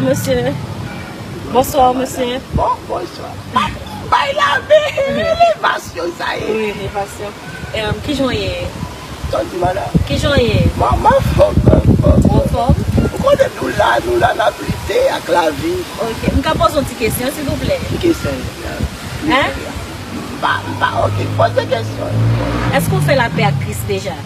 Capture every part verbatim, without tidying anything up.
Mesye. Bonswa, mesye. Bon, bonswa. Bay la men, elevasyon sa ye. Wi, elevasyon. Em, kijan w ye? Sa w di, madanm? Kijan w ye? Mwen, mwen anfòm, mwen anfòm. Ou anfòm? Ou konnen nou la, nou la, n ap lite ak lavi. Ok. M ka poze yon ti kesyon, silvouplè? Ki kesyon? Hein? M pa, m pa, ok, poze kesyon. Èske w fè lapè ak Kris deja?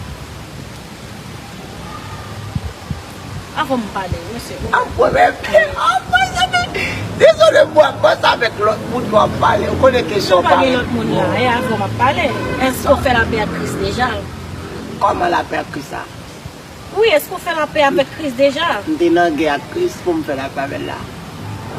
Avan m pale, mesye. An pwoblèm. An pwoblèm. Dezole, mwen ap panse avèk lòt moun k ap pale. Ou konnen kesyon pa gen lòt moun la. E avan m ap pale. Èske w fè lapè ak Kris deja? Kòman lapè ak Kris la? Wi, èske w fè lapè avèk Kris deja? M te nan gè ak Kris pou m fè lapè avè l la.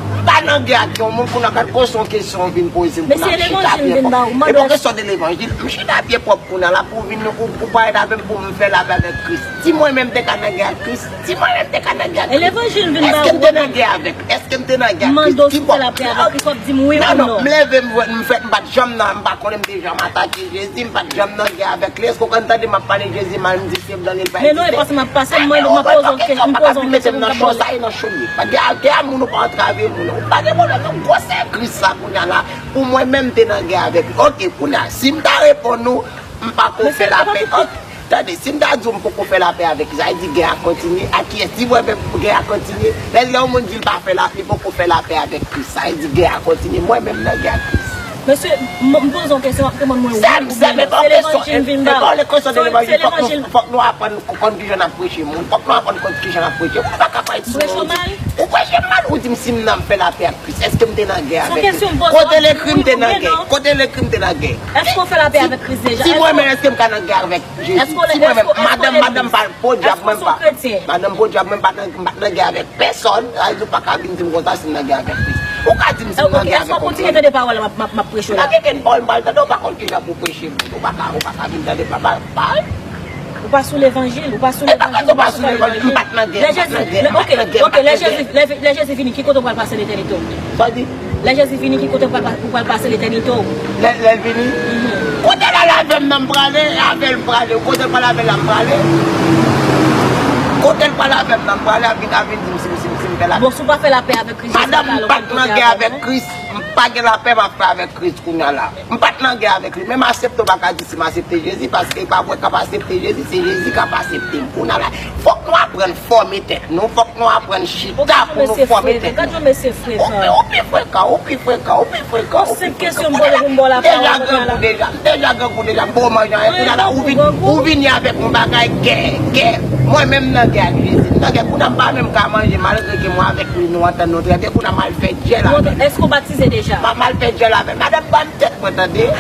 M pa nan gè ak yon moun, kounye a gad konsa yon kesyon w vin poze m, kounye a m chita pye pwòp. E bon, kesyon de levanjil, m chita pye pwòp kounye a la pou w vin, ou, ou parèt avè m pou m fè lapè avèk Kris. Si mwen menm te ka nan gè ak Kris, si mwen menm te ka nan gè ak Kris, èske m te nan gè avèk? Èske m te nan gè ak Kris? Ki pwòp? Non, non, m leve m, m fèt, m pa t janm nan, m pa konnen m te janm atake Jezi, m pa t janm nan gè avèk li. Èske w konn tande m ap pale Jezi mal, m di se blan li, l pa egziste. Men non, e paske m ap pase, m mande, m ap poze w kesyon, m poze w kesyon pou m ka pale. Sa e nan chomye. Pa gen, gen moun ou pa antrave moun. Ou pa gen pwoblèm non, gwosè Kris sa kounye a la. Pou mwen menm te nan gè avèk li. Ok, kounye a, si m ta reponn ou, m pa ko fè lapè. Tande, si m ta di w m poko fè lapè avèk li, sa vle di gè a kontinye. Ak kiyès? Di mwen menm gè a kontinye. Lè, lè yon moun di l pa fè lapè, li poko fè lapè avèk Kris, sa vle di gè a kontinye. Mwen menm nan gè ak Kris. Mesye, m, m poze yon kesyon, w ap reponn mwen wi oubyen non. Sè m, sè m, e pa yon kesyon, e pa yon kesyon de levanjil. Fòk nou, fòk nou aprann konn kijan n ap preche moun. Fòk nou aprann konn kijan n ap preche moun. Ou pa ka pale sou non. Ou preche mal, ou di m si m nan m fè lapè ak Kris. Èske m te nan gè avèk li? Kote l ekri m te nan gè? Kote l ekri m te nan gè? Èske w fè lapè avèk Kris deja? Si mwen menm, èske m ka nan gè avèk Jezi? Si mwen menm, madanm, madanm pa, podyab mwen pa. Madanm, podyab mwen pa nan, m pa t nan gè avèk pèsòn. Sa vle di ou pa ka vin di m konsa si m nan gè avèk Kris. Ou ka di m si m nan gè avèk yon moun. Èske w kontinye tande pawòl m ap, m ap, m ap preche w la? Pa gen kenn pawòl m pral tande, ou pa konn kijan pou preche moun. Ou pa ka, ou pa ka vin tande pa, pa, pa. Ou pa sou levanjil, ou pa sou levanjil, ou pa sou levanjil. E pa paske ou pa sou levanjil, m pa t nan gè, m pa t nan gè, m pa t nan gè. Ok, ok, lè Jezi, lè, lè Jezi vini, ki kote w pral pase letènite w? Sa di? Lè Jezi vini, ki kote w pral, ou pral pase letènite w? Lè, lè l vini? Kote l al avè m nan m prale, avè l m prale. Kote l pral avè l la m prale. Kote l pral avè m nan m prale, ap vin, ap vin di m si, si, si m fè lapè. Bon, si w pa fè lapè avèk Kris, madanm, m pa t nan gè avèk Kris, m pa gen lapè m ap fè avèk Kris kounye a la. M pa t nan gè avèk li, men m aksepte, w pa ka di si m aksepte Jezi, paske e pa mwen k ap aksepte Jezi, se Jezi k ap aksepte m. Kounye a la, fòk nou aprann fòme tèt nou, fòk nou aprann chita pou nou fòme tèt nou. Ou pi, ou pi frekan, ou pi frekan, ou pi frekan, ou pi frekan, ou pi frekan. Ou senp kesyon m poze pou m ba w lapawòl kounye a la. M deja grangou deja, m deja grangou deja, m poko manje anyen, kounye a la, ou vin, ou vini avèk yon bagay gè, gè. Mwen menm nan gè ak Jezi, m nan gè, kounye a m pa menm ka manje, malgre ke mwen avèk li, nou antann nou trè byen, kounye a m al fè djèl avè l. Èske w batize deja? M al fè djèl avè l. Madanm, ban m tèt mwen, tande.